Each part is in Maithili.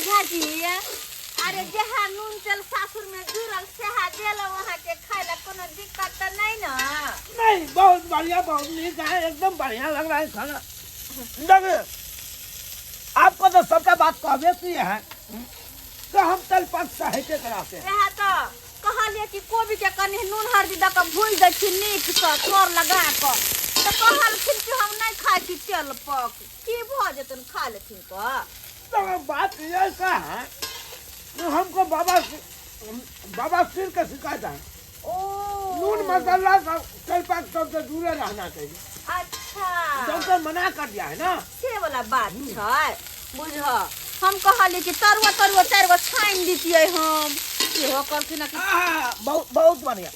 ओझा जी, अरे जहाँ नून तेल सासुर में जुड़ल सेहा देलहुँ अहाँके खाय ला, कोनो दिक्कत तऽ नहीं ना? नहीं, बहुत बढ़िया, बहुत नीक है, एकदम बढ़िया लग रहा है खाना। देखिए, आपको तो सबका बात कहबे किए हैं तो हम तल पाक सहायते कराते हैं। वएह तऽ कहलियै कि कोबी के कनि नून हरदी दऽ कऽ भूजि दै छी नीकसँ तर लगा कऽ, तऽ कहलखिन कि हम नहि खाइ छी तेल पक। की भऽ जेतनि खा लेथिन तऽ? तो बात ये ऐसा है कि हमको बाबा बाबा सिर के शिकायत है। ओ नून मसाला सब तेल पाक सबसे दूरे रहना चाहिए। अच्छा, डॉक्टर मना कर दिया है ना। से वाला बात छै। बुझ, हम कहलियै कि तरुआ तरुआ चारि गो छानि दितियै हम, सेहो कहलखिन कि आहा, बहुत बहुत बढ़िया,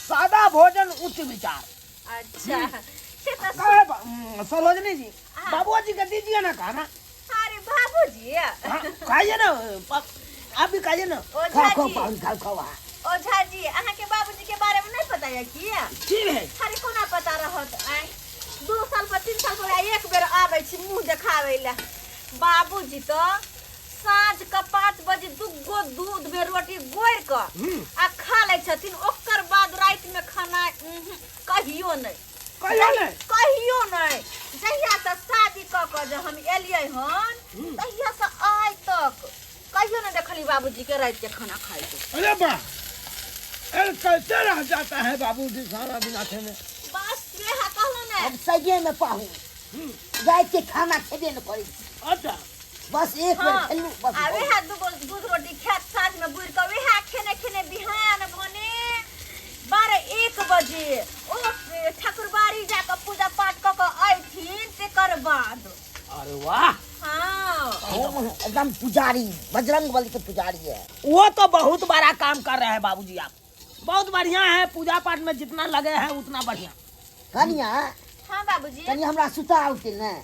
सादा भोजन उच्च विचार। अच्छा, से तऽ कहे सरोजनी जी, हाँ। बाबूजी के दीजिए ना खाना। अरे बाबूजी। हाँ, खाइए ना, आप भी खाइए ना। ओझा खाओ खाओ जी। पान खाओ खाओ, हाँ। ओझा जी, अहाँके बाबूजी के बारे में नहीं पता है की? ठीक है। अरे कोना पता रहत? आय 2 साल पर 3 साल पर एक बेर आबै छी मुँह देखाबै लए। बाबूजी तऽ साँझ के 5 बजे 2 दूध में रोटी गोरि कऽ आ खा लै छथिन, ओकर बाद राति में खाना कहियो नहि। कहियो नहि? कहियो नहि। जहिया से शादी कऽ कऽ जे हम एलियै हन तहिया से आइ तक कहियो नहि देखली बाबूजी के राति के खाना खाइ के। अरे वाह, अरे कैसे रह जाता है बाबूजी सारा दिन आथे में? बस वएह कहलहुँ ने। हम सगे में पाहू राति के खाना खेबे न करै छी। अच्छा। बस एक बेर हाँ, खेलू बस। आ वएह 2 दूध रोटी खायत साँझ में बुरि कऽ, वएह खेने खेने बिहान भने 12-1 बजे ओ ठाकुरबाड़ी जाकऽ पूजा पाठ कऽ कऽ अयथिन तेकर बाद। अरे वाह। हाँ। हम एकदम पुजारी, बजरंग बली के पुजारी है। वो तो बहुत बड़ा काम कर रहे हैं बाबूजी, आप बहुत बढ़िया है, पूजा पाठ में जितना लगे हैं उतना बढ़िया। कनिया। हाँ बाबूजी। कनि हमरा सुता औते ने।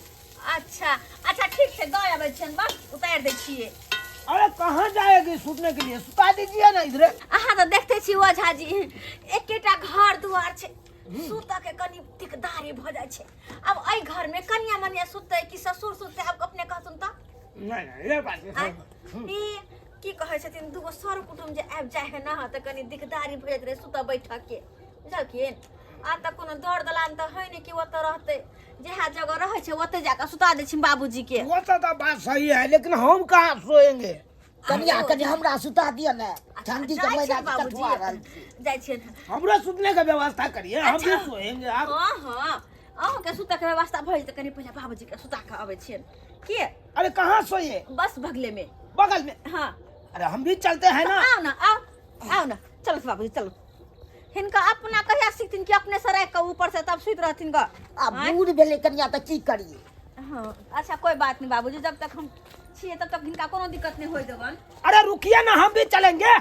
अच्छा अच्छा, ठीक छै, दऽ आबै छियनि, बस उतारि दै छियै। अरे कहाँ जाएगी सुतने के लिए, सुता दीजिए ना इधरे। अहाँ तऽ देखते छी ओझा जी, एकेटा घर दुआर छै, सुतऽ के कनि दिकदारी भऽ जाइ छै। अब एहि घर में कनिया मनिया सुततै कि ससुर सुततै, आब अपने कहथुन तऽ? नहीं नहीं, ये बात नहीं। आँय, ई की कहै छथिन, दूगो सर कुटुम जे आबि जाइ है ना तऽ कनि दिकदारी भऽ जाइत रहै सुतऽ बैठऽ के, बुझलखिन? आ तऽ कोनो दौड़ दलान तऽ है नहि कि ओतऽ रहतै, जहाँ जगह रहै छै ओतऽ जाकऽ सुता दै छियनि बाबूजी के। वो तो बात सही है, लेकिन हम कहाँ सोएंगे? कनिया, कनि हमरा सुता दिअ ने, ठंडी के जाइ महीना छियनि के कठुआ रहल बाबूजी, छी। जाइ छियनि। हमरो सुतने के व्यवस्था करिए, हम भी अच्छा। सोएंगे आप। हाँ हाँ, अहूँके सुतऽ के व्यवस्था भऽ जेतै, कनि पहिले बाबूजी के सुता कऽ अबै छियनि। के? अरे कहाँ सोइए? बस बगले में। बगल में? हाँ। अरे हम भी चलते हैं ना। आओ ना, आओ आओ ना, चलो बाबूजी चलो। हिनका अपना कहिया सीखथिन कि अपने से राखि कऽ ऊपर से तब सुति रहथिन गऽ। आ आँय? बूढ़ भेलै कनिया तऽ की करियै? हाँ अच्छा, कोई बात नहीं बाबूजी, जब तक हम छियै तब तक हिनका कोनो दिक्कत नहीं होय देबन। अरे रुकिए ना, हम भी चलेंगे।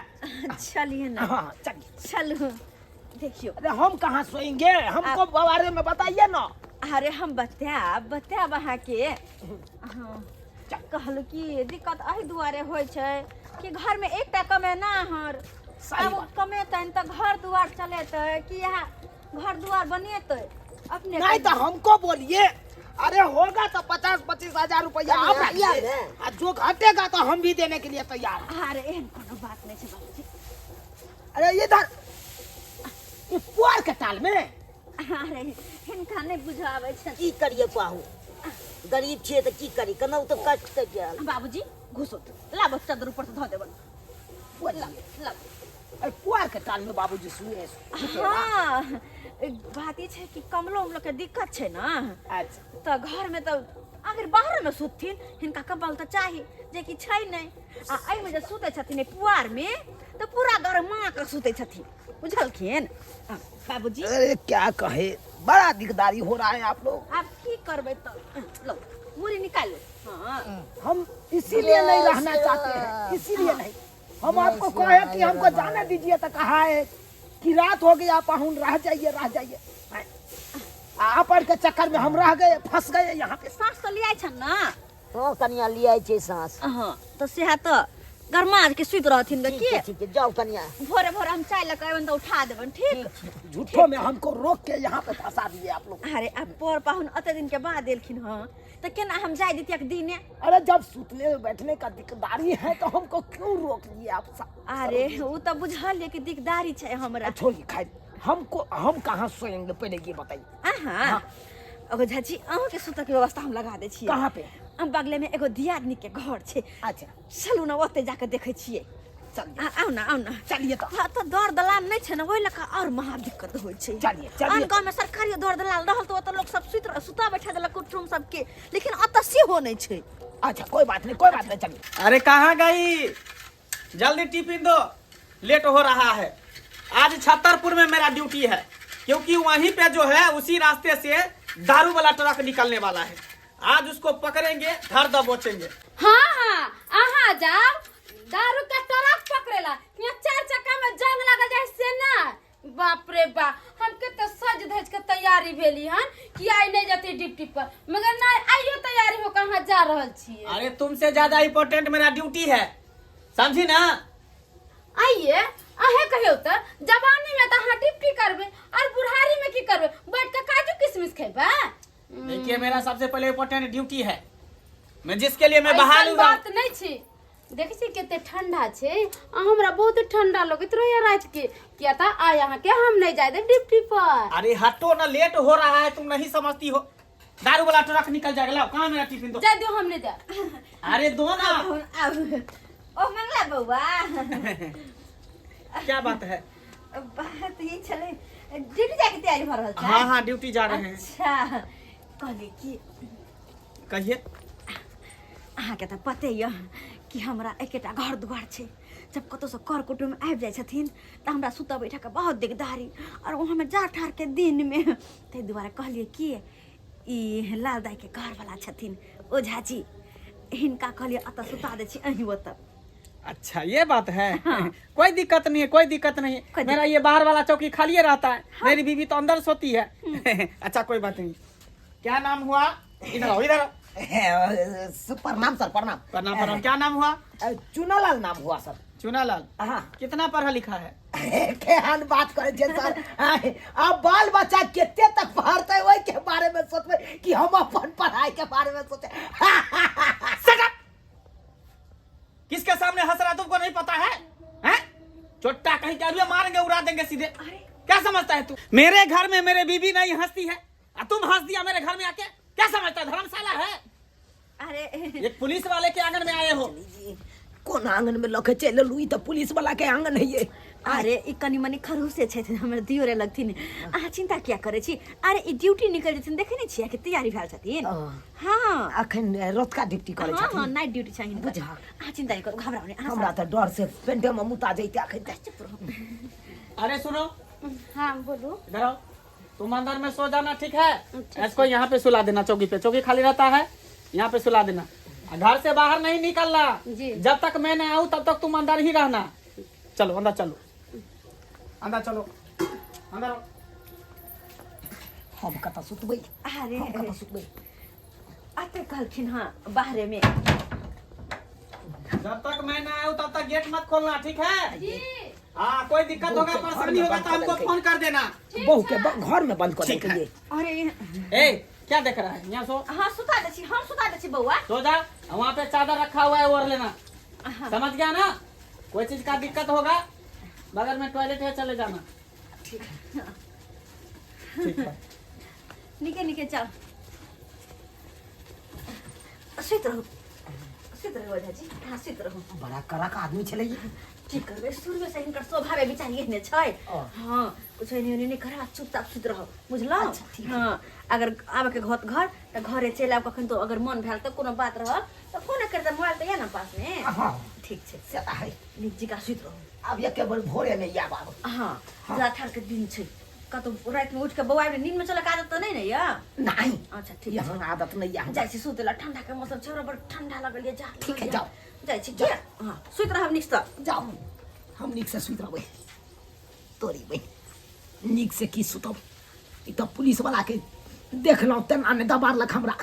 चलिए ना। हाँ चलिए। चलू, देखियो। अरे हम कहाँ सोएंगे, हमको बारे में बताइए ना। अरे हम बतायब, बतायब अहाँके। हाँ कहलहुँ कि दिक्कत एहि दुआरे होइ छै कि घरमे एकटा कमेनाहर सही आब बात। कमेतनि तऽ घर दुआर चलेतै कि इएह घर दुआर बनेतै अपने? नहीं तो हमको बोलिए, अरे होगा तो 50-25 हजार रुपया आप कनिया, रखिए। ने। आ जो घटेगा तो हम भी देने के लिए तैयार हैं। अरे एहन कोनो बात नहीं छै बाबूजी। अरे इधर ये पुआर के टाल में। अरे हिनका नहि बुझऽ आबै छनि। की करियै पाहु, गरीब छियै तऽ की करी, केनाहु तऽ कष्ट तऽ गेल। बाबूजी घुसो, लाबो चादर ऊपर से धऽ देबनि। लाबो। अरे पुआर के टाल में बाबूजी सुए सुते ना। हाँ, बात ई छै कि कमलो उमलो के दिक्कत छै ना। अच्छा। तऽ घर में तऽ अगर बाहर में सुतथिन हिनका कम्बल तऽ चाही, जे कि छै नहि। आ एहिमे जे सुतै छथिन एहि पुआर में तऽ पूरा गरमा कऽ सुतै छथिन, बुझलखिन? आ, बाबूजी। अरे क्या कहे, बड़ा दिकदारी हो रहा है आप लोग। आब की करबै तऽ, लो मुड़ी निकालू। हाँ हम इसीलिए नहीं रहना चाहते हैं, इसीलिए नहीं। हम आपको कहे कि हमको जाने दीजिए तो कहा है कि रात हो गया पाहुन, रह जाइए रह जाइए। आप के चक्कर में हम रह गए, फंस गए यहाँ पे। साँस तऽ लियाइ छनि ना? हाँ कनिया, लियाइ छै साँस। हाँ तऽ सएह तऽ गरमा के सुति रहथिन गे ठीक की छै, ठीक छै, जाउ कनिया। भोरे भोरे हम चाय लऽ कऽ अयबनि तऽ उठा देबनि ठीक। झूठो में हमको रोक के यहाँ पे फंसा दिए आप लोग। अरे अब पर पाहुन अते दिन के बाद एलखिन हँ तऽ केना हम जाय दितियक दिने। अरे जब सुतने बैठने का दिकदारी है तो हमको क्यों रोक लिए आप अरे वो तो बुझल है कि दिकदारी छै हमरा। छोड़िए खैर, हमको हम कहाँ सोएंगे पहले ये बताइए। अहाँ हाँ। एगो झाजी अहूँ के सुतऽ के व्यवस्था हम लगा दै छियै। कहाँ पे? हम बगले में एगो दियादनी के घर छै। अच्छा। चलू ना ओते जाके देखै छियै। चलिए। आउ ना, आउ ना। चलिए तो। हाँ, तो दर दलाल नहीं छै ना, ओहि लऽ कऽ आओर महा दिक्कत होइ छै। चलिए, चलिए। आन गाँव में सरकारी दर दलाल रहल तऽ ओतऽ लोक सब सुता बैठा देलक कुटुम सबके, लेकिन ओतऽ सेहो नहि छै। अच्छा कोई बात नहीं, कोई बात नहीं, चलिए। अरे कहाँ गई? जल्दी टिफिन दो, लेट हो रहा है। आज छतरपुर में मेरा ड्यूटी है, क्योंकि वहीं पे जो है उसी रास्ते से दारू वाला ट्रक निकलने वाला है। आज उसको पकड़ेंगे, धर दबोचेंगे। हाँ हाँ, अहाँ जाओ दारू का ट्रक पकड़ेला, यहाँ चार चक्का में जंग लागल जाए से ना। बाप रे बाप, हमके तो सज धज के तैयारी भेली हन कि आई नहीं जाती ड्यूटी पर, मगर ना आइयो तैयारी होकर अहाँ जा रहल छियै। अरे तुमसे ज्यादा इम्पोर्टेंट मेरा ड्यूटी है, समझी ना? आइए अहे कहियो त जवानी में त अहाँ ड्यूटी करबे और बुढ़ारी में की करबे, बैठ के काजू किशमिश खेबे? देखिए मेरा सबसे पहले इम्पोर्टेंट ड्यूटी है, मैं जिसके लिए मैं बहाल ऐसन हुआ। बात नहीं छै। देखै छी कते ठंडा छै, आ हमरा बहुत ठंडा लगैत रहैया रात के, किया त आइ अहाँ के हम नहीं जाय देब ड्यूटी पर। अरे हटो ना, लेट हो रहा है, तुम नहीं समझती हो। दारू वाला ट्रक निकल जाएगा, लाओ कहाँ मेरा टिफिन दो। जाय दो, हम नहीं देब। अरे दो ना। आब, आब। ओ मंगला बउआ। क्या बात है? बात ये छले, ड्यूटी जाके तैयारी भ रहल छै? हाँ हाँ ड्यूटी जा रहे हैं। अच्छा कहली कि कहिए। अहाँके तऽ पते यऽ कि हमरा एकेटा घर दुआर छै, जब कतौसँ कर कुटुम्ब आबि जाइ छथिन तऽ हमरा सुतऽ बैठऽके बहुत दिकदारी, आओर वहाँमे जाड़ ठाड़के दिनमे, ताहि दुआरे कहलियै कि ई लाल दाइके घरवला छथिन ओझाजी, हिनका कहलियै एतऽ सुता दै छी अहीं ओतऽ। अच्छा ये बात है। हाँ। कोई दिक्कत नहीं है, कोई दिक्कत नहीं है। कोई मेरा ये बाहर वाला चौकी खाली रहता है। हाँ। मेरी बीवी तो अंदर सोती है। अच्छा कोई बात नहीं। क्या नाम हुआ? इधर आओ, इधर आओ। प्रणाम सर, प्रणाम। प्रणाम, प्रणाम। क्या नाम हुआ? चुनालाल नाम हुआ सर। चुनालाल? हाँ। कितना पढ़ा लिखा है? केहन बात करे छे सर, अब बाल बच्चा केते तक पढ़ते ओहि के बारे में सोचबे कि हम अपन पढ़ाई के बारे में सोचे। Shut up! किसके सामने हंस रहा तुमको नहीं पता है? हैं? चोट्टा कहीं के अभी मारेंगे, उड़ा देंगे सीधे। अरे। क्या समझता है तू? मेरे घर में मेरे बीबी नहीं हंसती है और तुम हंस दिया मेरे घर में आके? क्या समझता है, धर्मशाला है? अरे। एक पुलिस वाले के आंगन में आए हो। कोन आंगन में लके चलि एलहुँ? ई तऽ पुलिस वाला के आंगन है ये। अरे ई कनी मनी खरूसे छथिन, हमर दियोरे लगथिन, अहाँ चिंता किया करै छी? अरे ई ड्यूटी निकल जेथिन, देखै नहि छियै कि तैयारी भेल छथिन? हाँ। अखन रतका ड्यूटी करै हाँ, हाँ, छथिन। नाइट ड्यूटी छै हिनकर। बुझा। अहाँ चिंता नहि करू, घबराउ नहि, अहाँ हमरा तऽ डर से पेंटे में मुता जैते अखन तक। चुप रहू। अरे सुनो। हाँ बोलू। इधर आओ, तुम अंदर में सो जाना, ठीक है? इसको यहाँ पे सुला देना, चौकी पे, चौकी खाली रहता है, यहाँ पे सुला देना। घर से बाहर नहीं निकलना जी। जब तक मैं ना आऊँ तब तक तुम अंदर ही रहना। चलो अंदर चलो, अंदर चलो, अंदर आओ। हम कतऽ सुतबै? अरे। हम कतऽ सुतबै? अते कहलखिन हाँ बाहरे में। जब तक मैं ना आऊँ तब तक गेट मत खोलना, ठीक है? जी। हाँ कोई दिक्कत होगा, बहुत परेशानी होगा तो हमको फोन कर देना। बहू के घर में बंद कर ठीक देलकै। है। अरे। ए क्या देख रहा है? यहाँ सो। हाँ सुता दै छी, हम सुता दै छी बौआ। सो जा, वहाँ पे चादर रखा हुआ है ओढ़ लेना, हाँ। समझ गया ना? कोई चीज का दिक्कत होगा बगल में टॉयलेट है, चले जाना। ठीक है। ठीक है। निके निके चल, सुति रहू, सुति रहू ओझाजी, हाँ सुति रहू। बड़ा कड़क आदमी छलै ई। की करबै, शुरुए से हिनकर स्वभावे विचार एहने छै। हाँ कुछ एने ओने नहि करा, चुपचाप सुति रहू, बुझलहुँ? अच्छा, ठीक। हाँ अगर आबैके घर घर तऽ घरे चलि आयब, कखन तो अगर मन भेल तऽ कोनो बात रहल तऽ फोन करि देब, मोबाइल तऽ यऽ ने पासमे। हाँ। ठीक छै। से तऽ है। नीक जकाँ सुति रहू। आब एके बेर भोरे नहि आयब आब। हाँ जाड़ ठाढ़के दिन छै, कतौ रातिमे उठि कऽ बौआ नींद में चलक आदत तऽ नहि ने यऽ? नहीं। अच्छा ठीक। यहाँ आदत नहीं है। जाइ छी सुतै लए, ठंडा के मौसम छै, हमरा बड़ ठंडा लगल यऽ, जाड़ ठीक है, लगल यऽ। जाओ। जाइ छी के? हाँ सुति रहब नीक सँ। जाओ, हम नीक से सुति रहबै। तोरी बहिन नीक से की सुतब, ई तऽ पुलिस वाला के देखलहुँ तेना ने दबाड़लक हमरा,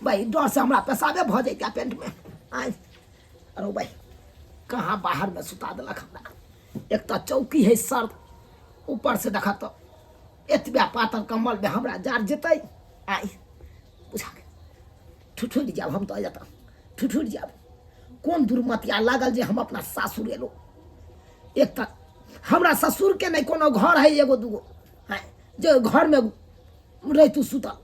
भाई डर से हमरा पेशाबे भऽ जैते पेंट में। आय अरे भाई कहाँ बाहरमे सुता देलक हमरा। एक तऽ चौकी है सर्द, ऊपर से देखा तऽ एतबे पातर कम्बलमे हमरा जार जेतै। आइ बुझा ठुठुरि जायब हम तऽ, एतऽ ठुठुरि जायब। कोन दुर्मतिया लागल जे हम अपना सासुर एलहुँ। एक तऽ हमरा ससुरके नहि कोनो घर है एगो दूगो आँय, जे घरमे रहितु सुतल,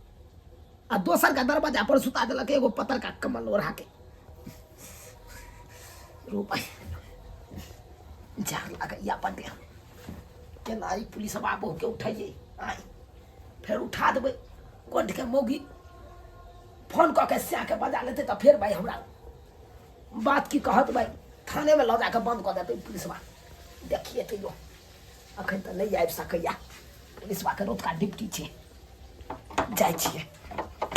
आ दोसरके दरवाजा पर सुता देलक एगो पतरका कम्बल ओढ़ा के। रो भाई, जाड़ लागैया बड्ड। केना ई पुलिस बाबूके उठैयै? आँय, फेर उठा देबै कोंठके मौगी फोन कऽ के सएहके बजा लेतै तऽ फेर भाई हमरा बात की कहत भाई, थानेमे लऽ जाकऽ बन्द कऽ देतै पुलिसवा। देखिए तैयो अखन तऽ नहि आबि सकैया पुलिसवाके, रौतका ड्यूटी छै। जाइ छियै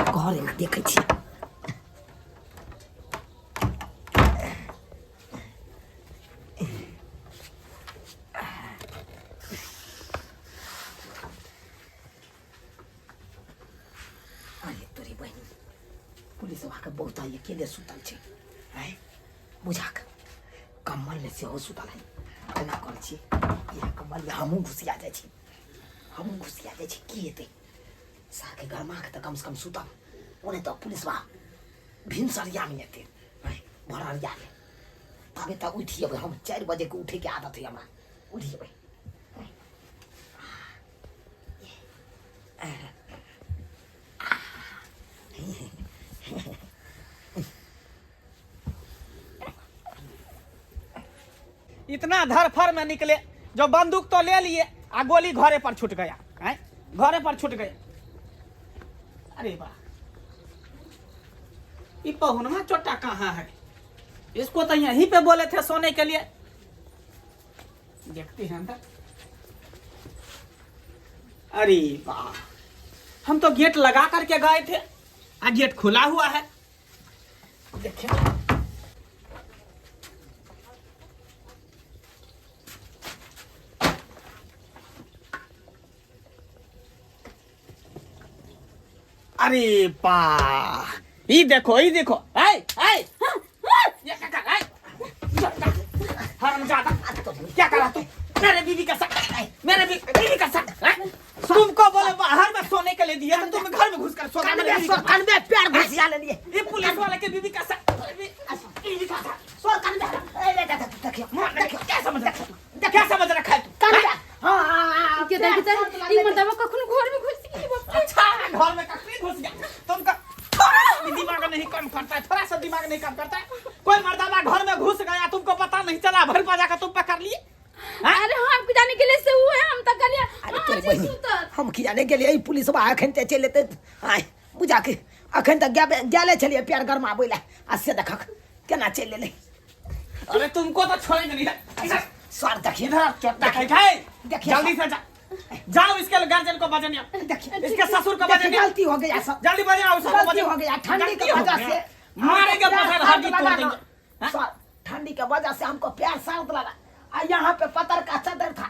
घरेमे, देखै छियै। अरे तोरी बहिन, पुलिसवाके बहुत अकेले सुतल छै। आँय बुझाक, कम्बलमे सेहो सुतल है। केना करै छी, इएह कम्बलमे हमहूँ घुसिया जाइ छी, हमहूँ घुसिया जाइ छी। की हेतै, साके गरमा के तऽ कमसँ कम सुतब। ओने तऽ पुलिसवा भिनसरियामे एतै, आँय भोरहरियामे। तबे तक उठि जेबै हम। 4 बजेके उठैके आदत है हमरा, उठि जेबै। इतना धरफड़ में निकले जो बंदूक तो ले लिए आ गोली घरे पर छूट गया हैं, घरे पर छूट गया। अरे वाह, ये पहुनमा चोटा कहाँ है? इसको तो यहीं पे बोले थे सोने के लिए। देखते हैं अंदर। अरे वाह, हम तो गेट लगा करके गए थे आ गेट खुला हुआ है। देखिए, अरे बा, ई देखो, ई देखो, आय आय, ये क्या कर, आय हरामजादा, क्या कर रहा तू मेरे बीवी का साथ? मेरे बीवी का साथ तुमको बोले बाहर में सोने के लिए दिया, तुम घर में घुस कर सो गए। मेरे बीवी का कान में पैर घुसिया ले लिए। ये पुलिस वाले के बीवी का साथ, बीवी का साथ सो कान में, ए ले देखियो, देखियो। क्या समझ रखा तू? क्या समझ रखा है तू? कान में, हाँ हाँ हाँ। के देखी त ई मर्दवा कखनो घर में घुसि गेलै बाप रे। अच्छा, घर में कखनी घुस गया तुमका? थोड़ा सा भी दिमाग नहीं काम करता है, थोड़ा सा दिमाग नहीं काम करता है। कोई मर्दाना घर में घुस गया, तुमको पता नहीं चला, भर पा जाकर तुम पकड़ लिए। अरे हम की जाने गेलै से उ है, हम त कहलियै अरे अहाँ तोरी जे बहिन, सुतत। हम की जाने गेलियै ई पुलिसवा अखन ते चलि एतै। आय बुझा के अखन तक गेले छलियै प्यार गरमाबै लए, आ से देखक केना चलि एलै। अरे तुमको तो छोड़ेंगे नहीं। इधर सर देखिए, इधर चोटा खाई खाई। देखिए, जल्दी से जा, जाओ इसके गार्जियन को बजने, देखिए इसके ससुर को देखिए, बजने। गलती हो गया सर, जल्दी बजे आओ, उसको गलती बजे। हो गया, ठंडी गलती के हो वजह गया। से मारेंगे हमको पत्थर, प्यार हड्डी सर्द तोड़ लगा देंगे। ना। हाँ? सर, ठंडी के वजह से हमको प्यार सर्द लगा, आ यहाँ पे पत्थर का चादर था,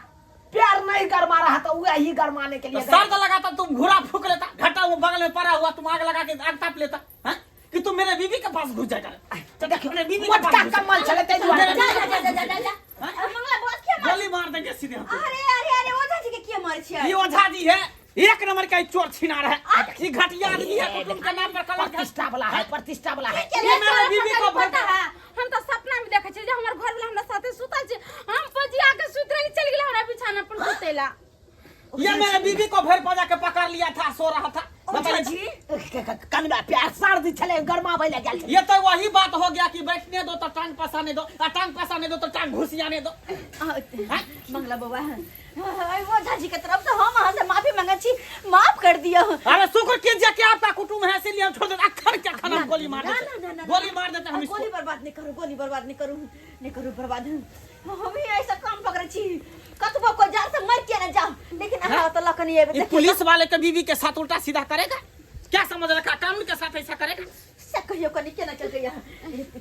प्यार नहीं गरमा रहा था, वही गरमाने के लिए तो सर्द लगा था, तुम घुरा फूक लेता, घटा वो बगल में पड़ा हुआ, तुम आग लगा के आग ताप लेता हाँ? कि तुम मेरे बीवी के पास घुस जाएगा? देखियो, मेरे बीवी के पास मोटका घुस कम्बल छलै ताहि दुआरे। मेरे जा जा जा जा जा जा, हाँ? मंगला बहुत किया मार गोली मार देंगे सीधे हम। अरे अरे अरे, ओझा जी के किया मारै छियै? ये ओझा जी है, एक नंबर का ये चोर छिनार है, ये घटिया आदमी है, कुटुंब के नाम पर कलंक है। प्रतिष्ठा वाला है, प्रतिष्ठा वाला है। ये मेरे बीवी को भर पता है, हम त सपना में देखै छियै जे हमर घर वाला हमरा साथे सुतल छै, हम पजिया के सुति रही, चलि गेलै हमरा बिछाना पर सुतेला। ये मेरे बीवी को भर पजा के पकड़ लिया था, सो रहा था। ओझा बताइए। जी कनबा प्यार सर्द छलै, गरमाबै लए गेल छलै। ये तो वही बात हो गया कि बैठने दो तो टांग पसाने दो, आ टांग पसाने दो तो टांग घुसियाने दो। आ, मंगला बौआ, ओझा जी के तरफ से हम अहाँ से माफी मांगे छी, माफ कर दियौ। अरे शुक्र कीजिए कि आपका कुटुंब है, इसीलिए हम छोड़ देते। अखन के अखन हम गोली मार ना, देते, ना, ना, ना, गोली मार देते हम इसको। गोली बर्बाद नहीं करू, गोली बर्बाद नहीं करू, नहीं करू बर्बाद। हम ही ऐसा काम पकड़े छी, कतबो कोई जान से मर के ना जाओ, लेकिन अहाँ तो लखन ये ये पुलिस वाले के बीवी के साथ उल्टा सीधा करेगा? क्या समझ रखा, कानून के साथ ऐसा करेगा? से कहियो कनी केना चल गई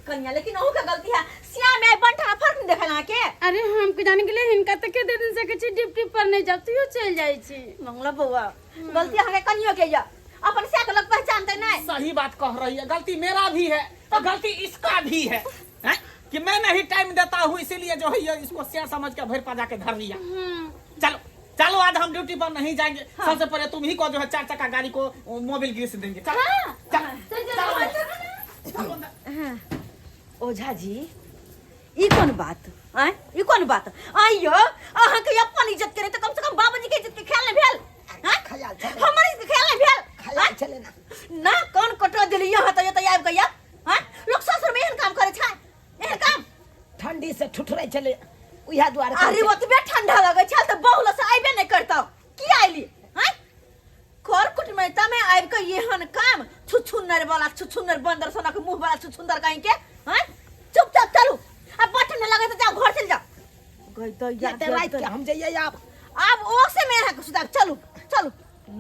कनिया, लेकिन अहू के गलती है, श्याम आई बंठा फर्क नहीं देखल अहाँ के। अरे हम के जाने गेलै हिनका त के दिन से कहै छी ड्यूटी पर नहि जाब, तैयो चलि जाइ छी। मंगला बौआ, गलती अहाँ के कनियो के या, अपन से के लोग पहचानते नहीं। सही बात कह रही है, गलती मेरा भी है और गलती इसका भी है, हैं? कि मैं नहीं टाइम देता हूँ, इसीलिए जो है ये इसको शेर समझ के भर पा के धर लिया। चलो चलो, आज हम ड्यूटी पर नहीं जाएंगे। सबसे पहले तुम ही को जो है चार चक्का गाड़ी को मोबिल ग्रीस देंगे। चलो चलो, चलो अंदर। ओझा जी, ई कोन बात आय, ई कोन बात आइयो? अहाँ के अपन इज्जत करे त कम से कम बाबूजी के इज्जत के ख्याल नहीं भेल? आँय? ख्याल छलै। हमर इज्जत के ख्याल नहीं भेल? ख्याल छलै ना। ना कान कटो देली यहाँ त एतऽ आबि गया। आँय, लोक ससुर में एहन काम करे छै? एहन काम? ठंडी से ठुठुरै छलै, उएह दुआरे। अरे, ओतबे ठंडा लगै छल तऽ बहुल से आइबे नहि करतौ की आइली? आँय, कर कुटमैता में आबि कऽ एहन काम, छुछुन्नर वाला, छुछुन्नर बंदर सनक मुंह वाला छुछुन्दर कहीं के। आँय, चुपचाप चलू आ बड़ ठंडा लगे तऽ जाओ, घर चलि जाओ। गई तऽ या। एते राति के हम जइयै आब? आब ओ से में अहाँके सुताब। चलू चलू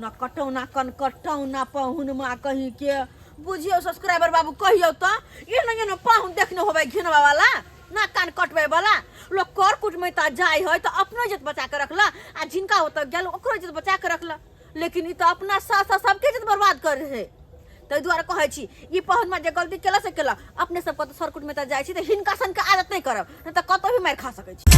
न कटौना कन कटौना पाहुन माँ कहीं के। बुझियौ सब्सक्राइबर बाबू, कहियौ तऽ एहन एहन पाहुन देखने होबै, घिनबा वाला ना कान कटबै वाला। लोक कर कुटमैता जाइ है तऽ अपनो इज्जत बचा के रखला आ जिनका ओतऽ गेल ओकरो इज्जत बचा के रखला, लेकिन ई तऽ अपना साथ साथ सबके इज्जत बर्बाद कर है। ताहि दुआरे कहै छी, ई पाहुनमा जे गलती केला से केला, अपने सब कतौ सर कुटमैता जाइ छी तऽ हिनका सनके आदत नहि करब, नहि तऽ कतौ भी मारि खा सकै छी।